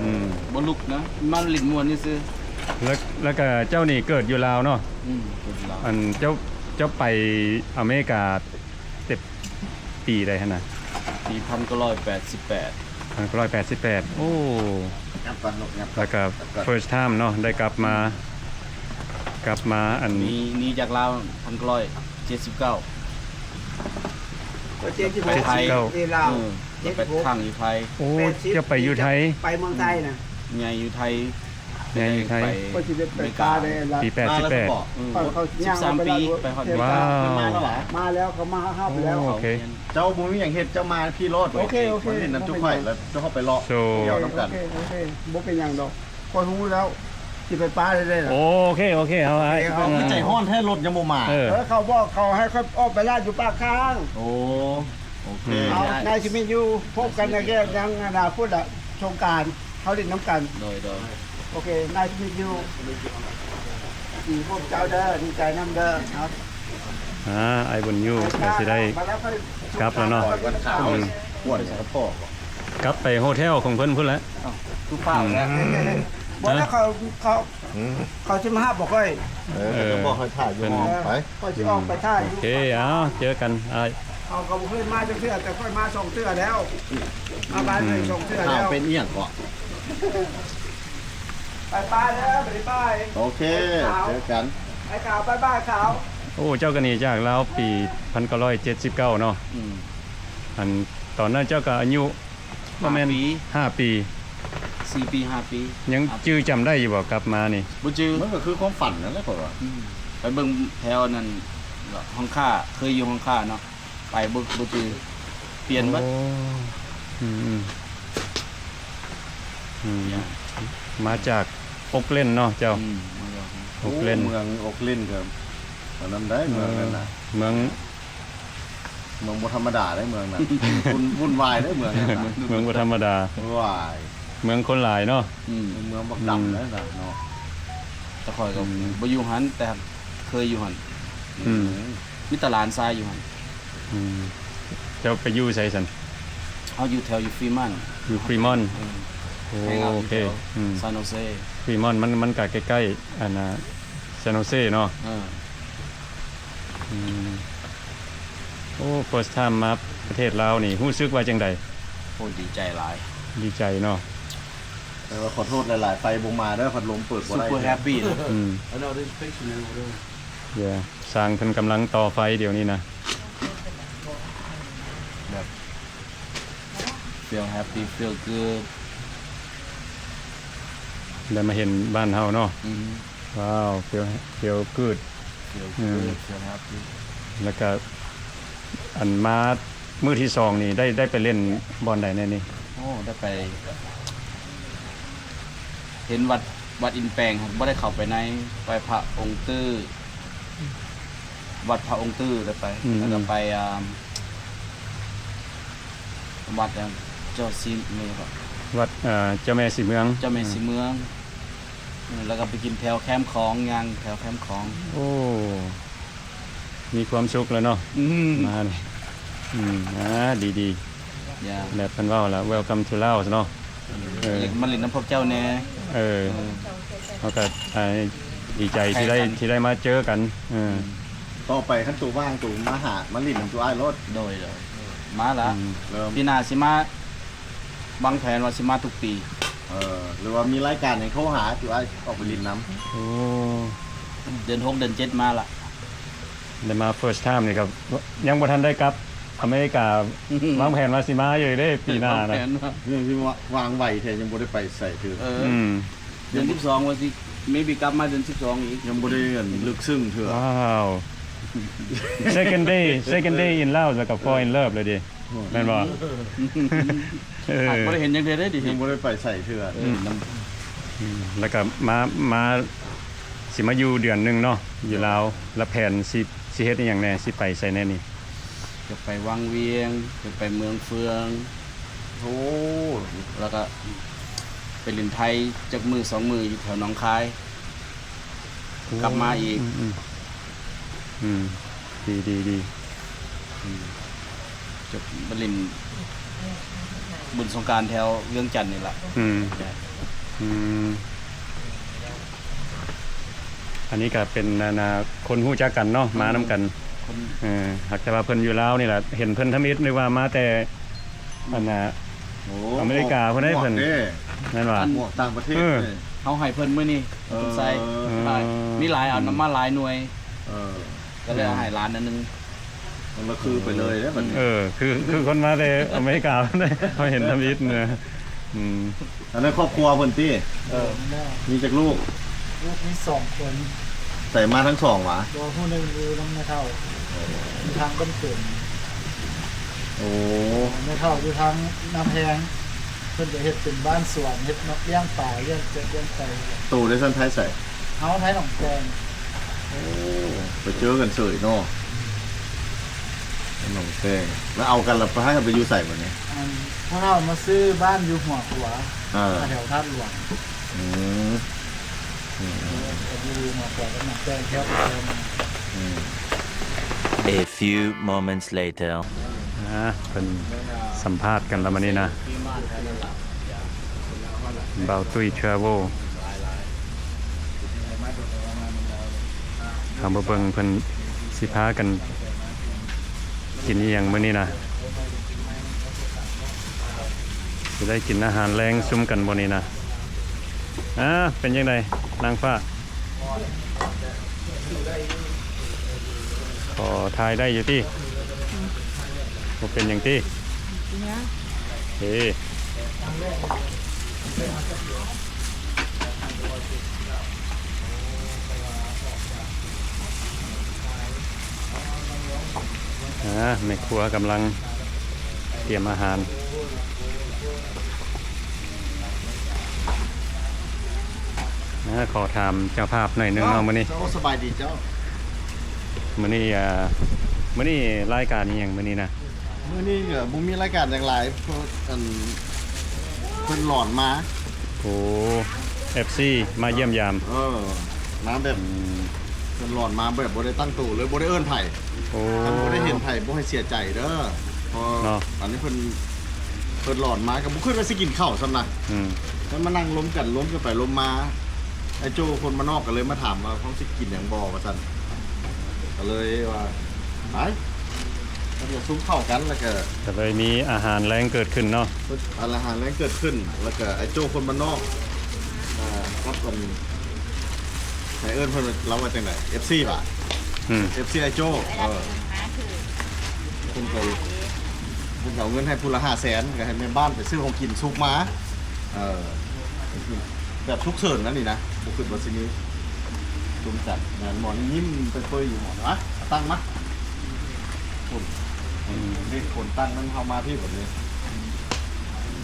ອືມ ບໍ່ລຸກນະ ມາຫຼິ້ນມ່ວນຊື່ໆ ແລ້ວ ແລ້ວກະເຈົ້ານີ້ເກີດຢູ່ລາວເນາະ? ອືມ ເກີດຢູ່ລາວ ອັນເຈົ້າ ເຈົ້າໄປອາເມລິກາ ແຕ່ປີໃດຫັ້ນນະ? ປີພັນເກົ້າຮ້ອຍແປດສິບແປດ ພັນເກົ້າຮ້ອຍແປດສິບແປດ ໂອ້ ຫຍັບກ່ອນລູກ ຫຍັບກ່ອນ ແລ້ວກໍ first time ເນາະ ໄດ້ກັບມາ ກັບມາອັນ ໜີ ໜີຈາກລາວ ພັນເກົ້າຮ້ອຍເຈັດສິບເກົ້າ ເຈັດສິບເກົ້າ ໄປໄທ ເອີ ໄປຄ້າງຢູ່ໄທ ໂອ້ ເຈົ້າໄປຢູ່ໄທ ໄປເມືອງໄທນະ ໃຫຍ່ຢູ່ໄທ ໃຫຍ່ຢູ່ໄທ ໄປ ຂ້ອຍຊິໄດ້ໄປປ່າແດ່ລະ ປີແປດສິບແປດ ອືມ ຂ້ອຍ ຂ້ອຍຍ່າງໄປລະ ສິບສາມປີ ໄປຮອດ ວ້າວ ມາແລ້ວ ເຂົາມາຮັບແລ້ວ ໂອ້ ໂອເຄ ເຈົ້າບໍ່ມີຫຍັງເຮັດ ເຈົ້າມາຂີ່ລົດ ໂອເຄ ໂອເຄ ມາຫຼິ້ນນຳຈຸຂ້ອຍ ແລ້ວເຈົ້າເຂົ້າໄປເລາະ ໂອເຄ ທ່ຽວນຳກັນ ໂອເຄ ໂອເຄ ບໍ່ເປັນຫຍັງດອກ ຂ້ອຍຮູ້ແລ້ວ ຊິໄປປ່າໄດ້ແລ້ວ ໂອເຄ ໂອເຄ ເອົາ ເອົາ ຄືໃຈຮ້ອນແທ້ ລົດຍັງບໍ່ມາ ເອີ ເອີ ເຂົາບອກ ເຂົາໃຫ້ຂ້ອຍອອກໄປລາດຢູ່ປາກທາງ ໂອ້ ໂອເຄ ອືມ Nice to meet you ພົບກັນ again ຍັງອະນາຄົດລະ ສົງການ ເຮົາຫຼິ້ນນຳກັນ ໂດຍ ໂດຍ ໂອເຄ nice to meet you ດີພົບເຈົ້າເດີ ດີໃຈນຳເດີເນາະ ອ່າ ອ້າຍບຸນຍູກໍຊິໄດ້ກັບແລ້ວເນາະ ອືມ ກັບໄປໂຮເທວຂອງເພິ່ນພຸ້ນແຫຼະ ອ້າວ ຄືຟ້າວແລ້ວ ອືມ ບໍ່ແລ້ວ ເຂົາ ເຂົາ ເຂົາຊິມາຮັບບໍ່ຂ້ອຍ ເອີ ເອີ ຈະບອກໃຫ້ຖ້າຢູ່ ເພິ່ນ ຫ້ອງໄປ ຂ້ອຍຊິອອກໄປຖ້າຢູ່ ໂອເຄ ເອົາ ເຈີກັນອ້າຍ ເຂົາກໍບໍ່ເຄີຍມາຈັກເທື່ອ ແຕ່ຂ້ອຍມາສອງເທື່ອແລ້ວ ມາບ້ານເພິ່ນສອງເທື່ອແລ້ວ ເປັນອີ່ຫຍັງເກາະ ໄປປ້າເດີ ໄປປ້າ ໂອເຄ ເຈີກັນ ໄອ້ຂາວ ບາຍບາຍຂາວ ໂອ້ ເຈົ້າກໍໜີຈາກລາວປີພັນເກົ້າຮ້ອຍເຈັດສິບເກົ້າເນາະ ອືມ ອັນຕອນນັ້ນເຈົ້າກໍອາຍຸ ປະມານຫ້າປີ ຫ້າປີ ສີ່ປີ ຫ້າປີ ຍັງຈື່ຈຳໄດ້ຢູ່ບໍ່ ກັບມານີ້? ບໍ່ຈື່ ມັນກໍຄືຄວາມຝັນນັ້ນແຫຼະ ຂ້ອຍວ່າ ອືມ ໄປເບິ່ງແຖວອັນນັ້ນ ຫ້ອງຄ້າ ເຄີຍຢູ່ຫ້ອງຄ້າເນາະ ໄປບໍ່ ບໍ່ຈື່ ປ່ຽນໝົດ ໂອ້ ອືມ ອືມ ອືມ ມາຈາກໂອກເລັນເນາະເຈົ້າ ອືມ ມາຈາກໂອກເລັນ ໂອ້ ເມືອງໂອກເລັນກໍອັນນັ້ນໄດ໋ ເມືອງນັ້ນນະ ເມືອງ ເມືອງບໍ່ທຳມະດາເດ້ເມືອງນັ້ນ ວຸ່ນ ວຸ່ນວາຍເດ້ເມືອງນັ້ນນະ ເມືອງບໍ່ທຳມະດາ ວ້າຍ ເມືອງຄົນຫຼາຍເນາະ ອືມ ເມືອງບັກດຳເດ້ນະເນາະ ແຕ່ຂ້ອຍກໍ ອືມ ບໍ່ຢູ່ຫັ້ນ ແຕ່ເຄີຍຢູ່ຫັ້ນ ອືມ ມີແຕ່ຫຼານຊາຍຢູ່ຫັ້ນ ອືມ ເຈົ້າໄປຢູ່ໃສຊັ້ນ? ເຮົາຢູ່ແຖວຢູ່ຟຣີມອນ ຢູ່ຟຣີມອນ ເອີ ໂອເຄ ອືມ ຊານໂຮເຊ ຟຣີມອນມັນ ມັນກະໃກ້ໆ ອັນນ່າ ຊານໂຮເຊເນາະ ເອີ ອືມ ໂອ້ ເຟີສທາມມາປະເທດລາວນີ້ ຮູ້ສຶກວ່າຈັ່ງໃດ? ໂອ້ ດີໃຈຫຼາຍ ດີໃຈເນາະ ແຕ່ວ່າຂໍໂທດຫຼາຍໆ ໄຟບໍ່ມາເດີ ພັດລົມເປີດບໍ່ໄດ້ Super happy ເນາະ ອືມ I know this picture man over there. Yeah ຊ່າງເພິ່ນກຳລັງຕໍ່ໄຟດຽວນີ້ນະ ແບບ feel happy feel good ໄດ້ມາເຫັນບ້ານເຮົາເນາະ ອືມ ວ້າວ feel feel good feel good feel happy ແລ້ວກະ ອັນມາມື້ທີສອງນີ້ ໄດ້ ໄດ້ໄປຫຼິ້ນບ່ອນໃດແດ່ນີ້? ໂອ້ ໂອ້ ໄດ້ໄປເຫັນວັດ ວັດອິນແປງ ບໍ່ໄດ້ເຂົ້າໄປໃນ ໄຫວ້ພະອົງຕື້ ວັດພະອົງຕື້ໄດ້ໄປ ອືມ ແລ້ວກໍໄປ ອ່າ ວັດຫຍັງ ເຈົ້າສີເມືອງ ວັດ ເອີ ເຈົ້າແມ່ສີເມືອງ ເຈົ້າແມ່ສີເມືອງ ອືມ ແລ້ວກໍໄປກິນແຖວແຄມຂອງ ຍ່າງແຖວແຄມຂອງ ໂອ້ ມີຄວາມສຸກແລ້ວເນາະ ອືມ ມານີ້ ອືມ ອ່າ ດີໆ ຢ່າ ແບບເພິ່ນເວົ້າລະ Welcome to Laos ເນາະ ເອີ ມາຫຼິ້ນນຳພວກເຈົ້າແດ່ ເອີ ເອີ ເຮົາກໍ ອ່າ ດີໃຈທີ່ໄດ້ ທີ່ໄດ້ມາເຈີກັນ ເອີ ອືມ ຕໍ່ໄປຄັນໂຕວ່າງໂຕມາຫາ ມາຫຼິ້ນນຳໂຕອ້າຍໂລດ ໂດຍ ໂດຍ ມາລະ ອືມ ເລີ່ມ ປີໜ້າຊິມາ ວາງແຜນວ່າຊິມາທຸກປີ ເອີ ຫຼືວ່າມີລາຍການຫຍັງໂທຫາ ໂຕອ້າຍອອກໄປຫຼິ້ນນຳ ໂອ້ ເດືອນຫົກ ເດືອນເຈັດມາລະ ໄດ້ມາ first time ນີ້ກໍຍັງບໍ່ທັນໄດ້ກັບອາເມລິກາ ອືມ ວາງແຜນວ່າຊິມາຢູ່ເດ້ປີໜ້ານະ ວາງແຜນວ່າ ເລື່ອງທີ່ວ່າ ວາງໄວແທ້ ຍັງບໍ່ໄດ້ໄປໃສເທື່ອ ເອີ ອືມ ເດືອນສິບສອງວ່າຊິ maybe ກັບມາເດືອນສິບສອງອີກ ຍັງບໍ່ໄດ້ ເອີ ເລິກເຊິ່ງເທື່ອ ວ້າວ second day second day in Laos ແລ້ວກໍ fall in love ເລີຍເດ້ ແມ່ນບໍ່? ເອີ ບໍ່ໄດ້ເຫັນຈັ່ງເທື່ອເດ້ ຍັງບໍ່ໄດ້ໄປໃສເທື່ອ ອືມ ແລ້ວກໍມາ ມາ ຊິມາຢູ່ເດືອນໜຶ່ງເນາະ ຢູ່ລາວ ແລ້ວແຜນຊິ ຊິເຮັດອີ່ຫຍັງແດ່ ຊິໄປໃສແດ່ນີ້? ຈະໄປວັງວຽງ ຈະໄປເມືອງເຟືອງ ໂອ້ ແລ້ວກໍໄປຫຼິ້ນໄທຈັກມື້ສອງມື້ຢູ່ແຖວໜອງຄາຍ ໂອ້ ກັບມາອີກ ອືມ ອືມ ອືມ ດີ ດີ ດີ ອືມ ຈະໄປຫຼິ້ນບຸນສົງການແຖວວຽງຈັນນີ້ລະ ອືມ ອືມ ອັນນີ້ກໍເປັນ ອັນນ່າ ຄົນຮູ້ຈັກກັນເນາະ ອືມ ມານຳກັນ ຄົນ ເອີ ຫາກແຕ່ວ່າເພິ່ນຢູ່ລາວນີ້ລະ ເຫັນເພິ່ນທຳອິດ ນຶກວ່າມາແຕ່ ອັນນ່າ ໂອ້ ອາເມລິກາພຸ້ນເດ້ ໝວກ ເພິ່ນ ເດ້ ແມ່ນບໍ່? ອັນ ໝວກຕ່າງປະເທດ ເອີ ເດ້ ເຮົາໃຫ້ເພິ່ນມື້ນີ້ ເອີ ເພິ່ນໃສ່ ເອີ ຫຼາຍ ມີຫຼາຍອັນນຳມາຫຼາຍໜ່ວຍ ເອີ ກໍເລີຍເອົາໃຫ້ຫຼານອັນໜຶ່ງ ມັນລະຄືໄປເລີຍເດ້ບັດນີ້ ເອີ ຄື ຄືຄົນມາແຕ່ອາເມລິກາ ເຮົາເຫັນທຳອິດນະ ອືມ ອັນນັ້ນຄອບຄົວເພິ່ນຕິ? ເອີ ມີຈັກລູກ? ລູກມີສອງຄົນ ໃສມາທັງສອງຫວາ? ບໍ່ ຜູ້ໜຶ່ງຢູ່ນຳແມ່ເຖົ້າ ຢູ່ທາງບ້ານເຕີນ ໂອ້ ແມ່ເຖົ້າຢູ່ທາງນາແພງ ເພິ່ນຈະເຮັດເປັນບ້ານສວນ ເຮັດນອກລ້ຽງປາ ລ້ຽງເປັດລ້ຽງໄກ່ ໂຕໄດ້ຊັ້ນ ໄທໃສ? ເຮົາໄທໜອງແຕງ ໂອ້ ໄປເຈີກັນເສີຍເນາະ ໜອງແຕງ ແລ້ວເອົາກັນ ແລ້ວພາກັນໄປຢູ່ໃສບັດນີ້? ອັນ ພວກເຮົາມາຊື້ບ້ານຢູ່ຫົວຂົວ ອ່າ ແຖວທາດຫຼວງ ອືມ ອືມ ກໍຢູ່ຫົວຂົວກັບໜອງແຕງ ແຖວ ອືມ A few moments later. ອ່າ ເພິ່ນສຳພາດກັນລະມື້ນີ້ນະ ບ່າວຕຸ້ຍ Travel ເຮົາມາເບິ່ງເພິ່ນຊິພາກັນກິນອີ່ຫຍັງມື້ນີ້ນະ ຊິໄດ້ກິນອາຫານແລງຊຸມກັນບໍ່ນີ້ນະ? ອ່າ ເປັນຈັ່ງໃດນາງຟ້າ? ພໍຖ່າຍໄດ້ຢູ່ຕິ? ບໍ່ເປັນຫຍັງຕິ? ເອີ ອ່າ ແມ່ຄົວກຳລັງຕຽມອາຫານ. ອ່າ ຂໍຖາມເຈົ້າພາບໜ້ອຍໜຶ່ງເນາະ ມື້ນີ້ ເຈົ້າ ສະບາຍດີເຈົ້າ ມື້ນີ້ ອ່າ ມື້ນີ້ລາຍການອີ່ຫຍັງມື້ນີ້ນະ? ມື້ນີ້ກໍບໍ່ມີລາຍການຫຍັງຫຼາຍ ເພາະອັນ ເພິ່ນຫຼອນມາ. ໂອ້ ເອັຟຊີ ມາຢ້ຽມຢາມ ເອີ ມາແບບ ອືມ ເພິ່ນຫຼອນມາແບບບໍ່ໄດ້ຕັ້ງໂຕເລີຍ ບໍ່ໄດ້ເອີ້ນໃຜ. ໂອ້ ຄັນບໍ່ໄດ້ເຫັນໃຜບໍ່ໃຫ້ເສຍໃຈເດີ ເພາະ ເນາະ ອັນນີ້ເພິ່ນ ເພິ່ນຫຼອນມາກໍບໍ່ຄິດວ່າຊິກິນເຂົ້າຊ້ຳນະ. ອືມ ແລ້ວມານັ່ງລົມກັນ ລົມກັນໄປລົມມາ ອ້າຍໂຈ້ຄົນບ້ານນອກກໍເລີຍມາຖາມວ່າ ເຮົາຊິກິນຫຍັງບໍ່ ວ່າຊັ້ນ ກໍເລີຍວ່າ ໄປ ເພິ່ນກໍຊຸມເຂົ້າກັນ ແລ້ວກໍ ກໍເລີຍມີອາຫານແລງເກີດຂຶ້ນເນາະ ອາຫານແລງເກີດຂຶ້ນ ແລ້ວກໍໄອ້ໂຈ້ຄົນບ້ານນອກ ອ່າ ກັບອັນ ໃຫ້ເອີ້ນເພິ່ນ ລາວວ່າຈັ່ງໃດ ເອັຟຊີຫວາ? ອືມ ເອັຟຊີໄອ້ໂຈ້ ເອີ ເພິ່ນກໍ ເພິ່ນກໍເອົາເງິນໃຫ້ຜູ້ລະຫ້າແສນ ກໍໃຫ້ແມ່ບ້ານໄປຊື້ຂອງກິນສຸກມາ ເອີ ແບບສຸກເສີນນັ້ນນີ້ນະ ບໍ່ຄິດວ່າຊິມີ ຊຸມກັນ ງານໝໍນີ້ຍິ້ມເປີຍໆຢູ່ໝໍນະ ຕັ້ງມາ ຄົນ ອືມ ເດ້ ຄົນຕັ້ງນັ້ນເຮົາມາພີ້ບັດນີ້.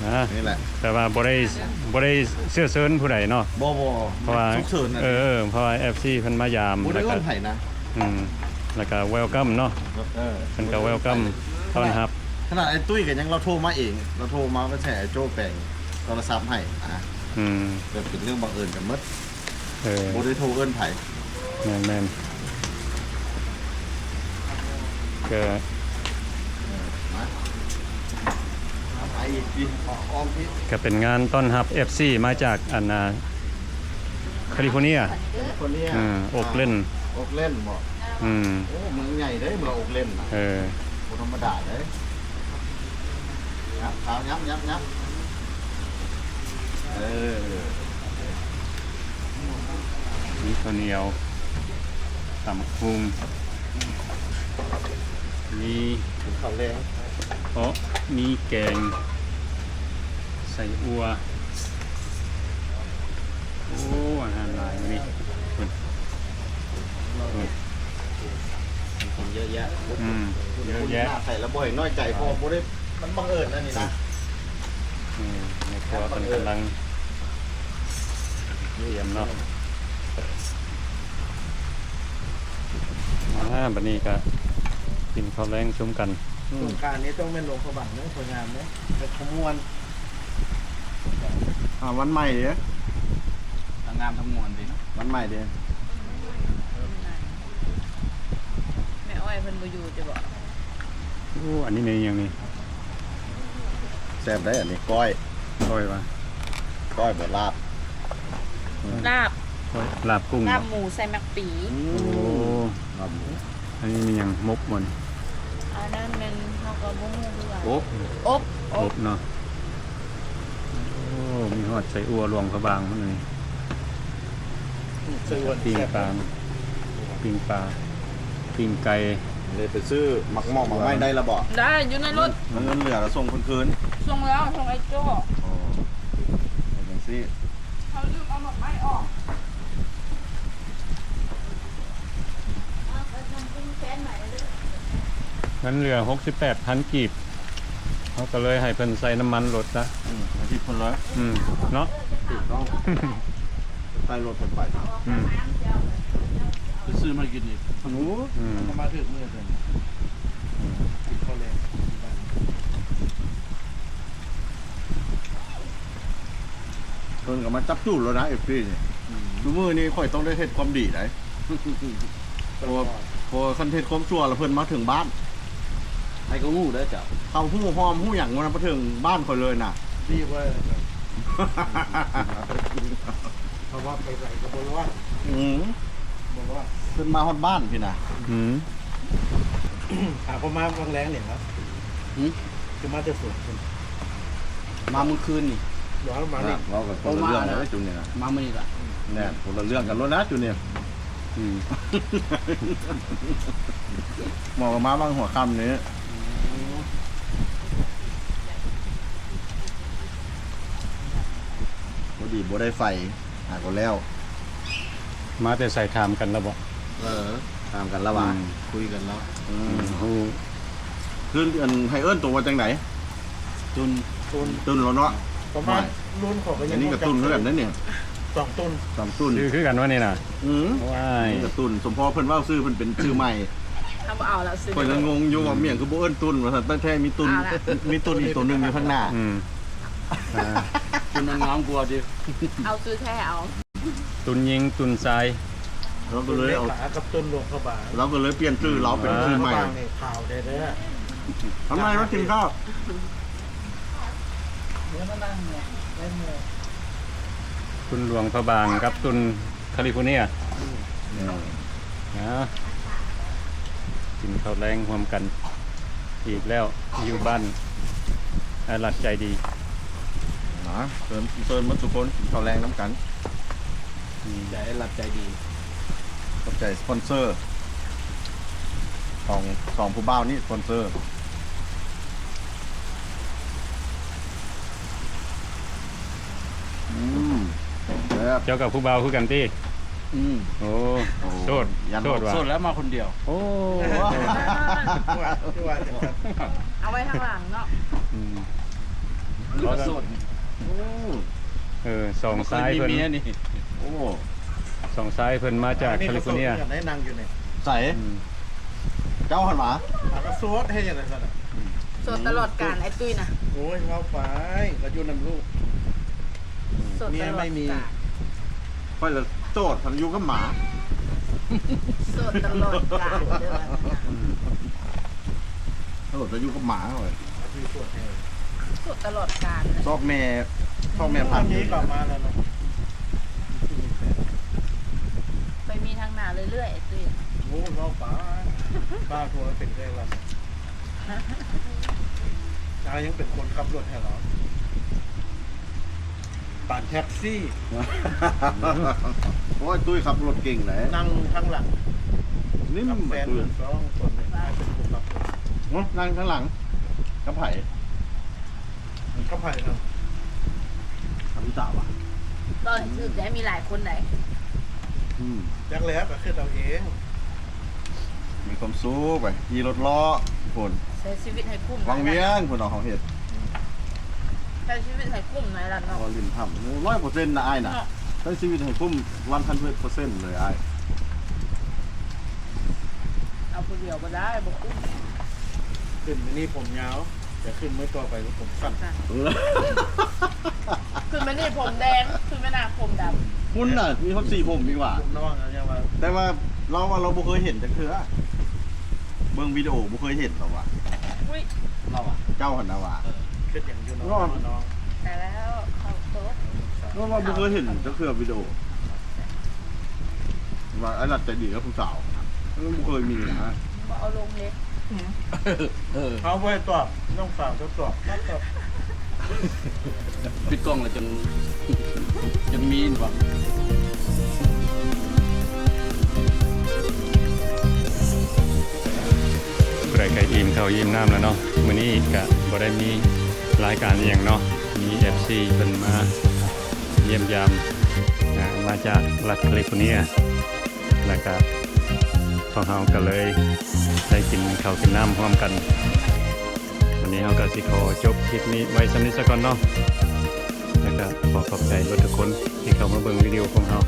ນະ ນີ້ແຫຼະ ແຕ່ວ່າບໍ່ໄດ້ ບໍ່ໄດ້ເຊື້ອເຊີນຜູ້ໃດເນາະ ບໍ່ ບໍ່ ເພາະວ່າ ສຸກເສີນນະ ເອີ ເພາະວ່າເອັຟຊີເພິ່ນມາຢາມ ບໍ່ໄດ້ເອີ້ນໃຜນະ ອືມ ແລ້ວກໍ welcome ເນາະ ເອີ ເພິ່ນກໍ welcome ຕ້ອນຮັບ ຂະໜາດໄອ້ຕຸ້ຍກໍຍັງລາວໂທມາເອງ ລາວໂທມາວ່າແຊໄອ້ໂຈ້ແປງໂທລະສັບໃຫ້ນະ ອືມ ແບບເປັນເລື່ອງບັງເອີນກັນໝົດ ເອີ ບໍ່ໄດ້ໂທເອີ້ນໃຜ ແມ່ນໆ ກໍ ເອີ ມາ ເອົາໄປອີກ ອີກ ອ້ອມອີກ ກໍເປັນງານຕ້ອນຮັບເອັຟຊີມາຈາກ ອັນນ່າ ຄາລິຟໍເນຍ ຄາລິຟໍເນຍ ເອີ ໂອກແລນ ໂອກແລນບໍ ອືມ ໂອ້ ເມືອງໃຫຍ່ເດ້ເມືອງໂອກແລນນະ ເອີ ບໍ່ທຳມະດາເດ້ ຫຍັບ ເອົາ ຫຍັບ ຫຍັບ ຫຍັບ ເອີ ມີເຂົ້າໜຽວ ຕຳບັກຫຸ່ງ ມີ ເຂົ້າແລງ ເພາະມີແກງໃສ່ອົ່ວ ໂອ້ ອາຫານຫຼາຍມື້ນີ້ ເພິ່ນ ເພິ່ນ ຄົນເຍອະແຍະ ອືມ ເຍອະແຍະ ໜ້າໃສ່ລະບໍ່ໃຫ້ນ້ອຍໃຈ ເພາະບໍ່ໄດ້ ມັນບັງເອີນນະນີ້ນະ ອືມ ໃນຄົວເພິ່ນກຳລັງຕຽມເນາະ ອ່າ ບັດນີ້ກະກິນເຂົ້າແລງຊຸມກັນ ອືມ ສົງການນີ້ຕ້ອງແມ່ນຫຼວງພະບາງເດີ ສວຍງາມເດີ ເປັນຂະມວນ ອ່າ ວັນໃໝ່ເດ້ ທັງງາມທັງມ່ວນເດ້ເນາະ ວັນໃໝ່ເດ້ ແມ່ອ້ອຍເພິ່ນບໍ່ຢູ່ຕິບໍ? ໂອ້ ອັນນີ້ແມ່ນຫຍັງນີ້? ແຊບໄດ໋ ອັນນີ້ກ້ອຍ ກ້ອຍຫວາ? ກ້ອຍບໍ່ ລາບ? ລາບ ໂອ້ຍ ລາບກຸ້ງ ລາບໝູໃສ່ໝາກປີ. ອືມ ໂອ້ ລາບໝູ ອັນນີ້ແມ່ນຫຍັງ? ມົກບໍ່ນີ້? ອັນນັ້ນແມ່ນ ເຮົາກໍບໍ່ຮູ້ຄືກັນ. ອົບ ອົບ ອົບເນາະ. ໂອ້ ມີຮອດໄສ້ອົ່ວຫຼວງພະບາງພຸ້ນນີ້. ອືມ ປີ້ງປາ ປີ້ງປາ ປີ້ງໄກ່ ໄດ້ໄປຊື້ໝາກໝໍ້ໝາກໄມ້ໄດ້ລະບໍ? ໄດ້ ຢູ່ໃນລົດ. ອືມ ເງິນເຫຼືອກໍສົ່ງເພິ່ນຄືນ. ສົ່ງແລ້ວ ສົ່ງໄອ້ໂຈ້. ອໍ ເປັນຈັ່ງຊີ້ ເຮົາລືມເອົາໝາກໄມ້ອອກ. ເງິນເຫຼືອຫົກສິບແປດພັນກີບ ເຮົາກໍເລີຍໃຫ້ເພິ່ນໃສ່ນ້ຳມັນລົດຊະ. ອືມ ໃຫ້ທິບເພິ່ນເລີຍ. ອືມ ເນາະ ຖືກຕ້ອງ ໃສ່ລົດເພິ່ນໄປ. ອືມ ໄປຊື້ມາກິນອີກ. ໂອ້ ອືມ ມັນກໍມາຖືກມື້ເພິ່ນ. ອືມ ກິນເຂົ້າແລງທີ່ບ້ານ. ເພິ່ນກໍມາຈັບຈູດແລ້ວນະ ເອັຟຊີນີ້. ອືມ ຊຸມື້ນີ້ຂ້ອຍຕ້ອງໄດ້ເຮັດຄວາມດີໄດ໋ ເພາະວ່າ ເພາະວ່າຄັນເຮັດຄວາມຊົ່ວແລ້ວເພິ່ນມາເຖິງບ້ານ ໃຜກໍຮູ້ເດີເຈົ້າ. ເຂົາຮູ້ຫອມຮູ້ຫຍັງມາເຖິງບ້ານຂ້ອຍເລີຍນະ. ດີເວີຍ ເຂົາວ່າໄປໃສກໍບໍ່ລອດ. ອືມ ບໍ່ລອດ. ເພິ່ນມາຮອດບ້ານພີ້ນະ. ອືມ ຫາເຂົາມາວັງແລງນີ້ເນາະ. ຫື? ຄືມາແຕ່ສວນພຸ້ນ ມາມື້ຄືນນີ້. ເວົ້າມານີ້ ເວົ້າກັນຄົນລະເລື່ອງເລີຍຈຸມນີ້ນະ. ມາມື້ນີ້ລະ ແນ່ນ ຄົນລະເລື່ອງກັນໂລດນະຈຸມນີ້. ອືມ ໝໍກໍມາຫວ່າງຫົວຄ່ຳນີ້. ອືມ ພໍດີບໍ່ໄດ້ໄຟ. ຫາກໍແລ້ວ. ມາແຕ່ໃສ ຖາມກັນແລ້ວບໍ? ເອີ ຖາມກັນແລ້ວຫວາ? ອືມ ຄຸຍກັນແລ້ວ. ອືມ ອືມ ຄືອັນ ໃຫ້ເອີ້ນໂຕວ່າຈັ່ງໃດ? ຕຸນ ຕຸນ ຕຸນແລ້ວເນາະ. ປະມານ ໂອ້ຍ ລຸ້ນເຂົາກໍຍັງ ອັນນີ້ກໍຕຸນຄືກັນເດ້ນີ້ ສອງຕຸນ ສອງຕຸນ ຊື່ຄືກັນວະນີ້ນະ. ອືມ ວ້າຍ ນີ້ກໍຕຸນ ສົມພໍເພິ່ນເວົ້າຊື່ເພິ່ນເປັນຊື່ໃໝ່. ເຮົາບໍ່ເອົາລະຊື່ ຂ້ອຍຍັງງົງຢູ່ວ່າ ອືມ ມີຫຍັງຄືບໍ່ເອີ້ນຕຸນວ່າຊັ້ນ ຕັ້ງແທ້ມີຕຸນ ເອົາລະ ມີຕຸນອີກໂຕໜຶ່ງຢູ່ຂ້າງໜ້າ. ອືມ ອ່າ ຕຸນນັ້ນງາມກວ່າຕິ ເອົາຊື່ແທ້ເອົາ. ຕຸນຍິງ ຕຸນຊາຍ ລາວກໍເລີຍເອົາ ຕຸນເລຂາກັບຕຸນຫຼວງພະບາງ ລາວກໍເລີຍປ່ຽນຊື່ລາວເປັນຊື່ໃໝ່. ອ່າ ຂາວແທ້ໆ. ທຳໄມມາກິນເຂົ້າ? ຕຸນຫຼວງພະບາງກັບຕຸນຄາລິຟໍເນຍ. ອືມ ອ່າ ກິນເຂົ້າແລງຮ່ວມກັນ ອີກແລ້ວ ຢູ່ບ້ານອ້າຍລັດໃຈດີ. ນະ ເຊີນ ເຊີນໝົດທຸກຄົນກິນເຂົ້າແລງນຳກັນ. ອືມ ໃຈລັດໃຈດີ ຂອບໃຈສະປອນເຊີຂອງສອງຜູ້ບ່າວນີ້ ສະປອນເຊີ. ອືມ ແຊບ. ເຈົ້າກັບຜູ້ບ່າວຄືກັນຕິ? ອືມ ໂອ້ ໂອ້ ໂສດ ໂສດຫວາ? ໂສດແລ້ວມາຄົນດຽວ. ໂອ້ ເອົາໄວ້ທາງຫຼັງເນາະ. ອືມ ໂສດ ໂອ້ ເອີ ສອງຊາຍເພິ່ນ ໂອ້ ສອງຊາຍເພິ່ນມາຈາກຄາລິຟໍເນຍ ໄດ້ນັ່ງຢູ່ນີ້ ໃສ ອືມ ເຈົ້າຫັ້ນຫວາ ຫາກໍໂສດເຮັດຫຍັງຊັ້ນນະ ໂສດຕະຫຼອດການ ອືມ ໄອ້ຕຸ້ຍນະ ໂອ້ຍ ເວົ້າໄປ ກໍຢູ່ນຳລູກ ໂສດຕະຫຼອດການ ເມຍໄມ່ມີ ຂ້ອຍລະໂສດ ຢູ່ກັບໝາ ໂສດຕະຫຼອດການເດີ ອືມ ໂສດລະຢູ່ກັບໝາເວີຍ ໂສດຕະຫຼອດການ ຊອກແມ່ ຊອກແມ່ພັນຢູ່ນີ້ ໄປມີທາງໜ້າເລື້ອຍໆ ໄອ້ຕຸ້ຍ ໂອ້ ເວົ້າໄປ ປ້າໂທມາເປັນເອື້ອຍລະ ອ້າຍຍັງເປັນຄົນຂັບລົດໃຫ້ລາວ ປານແທັກຊີ ໂອ້ຍ ຕຸ້ຍຂັບລົດເກັ່ງເດ້ ນັ່ງທາງຫຼັງ ນີ້ ກັບແຟນ ຕຸ້ຍ ສອງຄົນນີ້ ອ້າຍເປັນຜູ້ຂັບລົດ ໂອ້ ນັ່ງທາງຫຼັງ ກັບໃຜ? ມັນກໍໄປນຳ ທຳຕາວ່າ ກໍຖືກໄດ້ມີຫຼາຍຄົນໃດ ອືມ ຈັກແລ້ວກໍຄິດເອົາເອງ ມີຄວາມສຸກໄປ ຂີ່ລົດລໍ້ພຸ້ນ ໃຊ້ຊີວິດໃຫ້ຄຸ້ມ ວັງວຽງພຸ້ນເນາະ ເຮົາເຮັດ ໃຊ້ຊີວິດໃຫ້ຄຸ້ມໃນລະເນາະ ບໍ່ຫຼິ້ນທຳ ຮ້ອຍເປີເຊັນນະອ້າຍນະ ເນາະ ໃຊ້ຊີວິດໃຫ້ຄຸ້ມ one hundred percent ເລີຍອ້າຍ ເອົາຜູ້ດຽວບໍ່ໄດ້ ບໍ່ຄຸ້ມ ຂຶ້ນມື້ນີ້ຜົມຍາວ ຈະຂຶ້ນມື້ຕໍ່ໄປກໍຜົມສັ້ນ ຂຶ້ນມານີ້ຜົມແດງ ຂຶ້ນມາໜ້າຜົມດຳ ພຸ້ນນະ ມີຮອດສີຜົມອີກຫວາ ຜົມນ້ອງນະ ຍັງວ່າ ແຕ່ວ່າລາວວ່າລາວບໍ່ເຄີຍເຫັນຈັກເທື່ອ ເບິ່ງວິດີໂອບໍ່ເຄີຍເຫັນລາວວ່າ ອຸ້ຍ ລາວວ່າ ເຈົ້າຫັ້ນນະວ່າ ເອີ ຄິດຫຍັງຢູ່ນ້ອງ ແຕ່ແລ້ວເຂົາຕົກ ລາວວ່າບໍ່ເຄີຍເຫັນຈັກເທື່ອວິດີໂອ ວ່າອ້າຍລັດໃຈດີກັບຜູ້ສາວ ມັນບໍ່ເຄີຍມີນະ ບໍ່ເອົາລົງເລີຍ ອືມ ເອີ ເຮົາບໍ່ໃຫ້ຕອບ ນ້ອງສາວຈະຕອບ ປິດກ້ອງແລ້ວຈັ່ງ ຈັ່ງມີນະ ຜູ້ໃດໃກ້ອີ່ມເຂົ້າອີ່ມນ້ຳແລ້ວເນາະ ມື້ນີ້ກະບໍ່ໄດ້ມີລາຍການອີ່ຫຍັງເນາະ ມີເອັຟຊີເພິ່ນມາ ຢ້ຽມຢາມ ອ່າ ມາຈາກລັດຄາລິຟໍເນຍ ແລ້ວກະພວກເຮົາກໍເລີຍໄດ້ກິນເຂົ້າກິນນ້ຳຮ່ວມກັນ. ວັນນີ້ເຮົາກໍຊິຂໍຈົບຄລິບນີ້ໄວ້ສ່ຳນີ້ສາກ່ອນເນາະ ແລ້ວກະຂໍຂອບໃຈເບິດທຸກຄົນທີ່ເຂົ້າມາເບິ່ງວິດີໂອຂອງເຮົາ.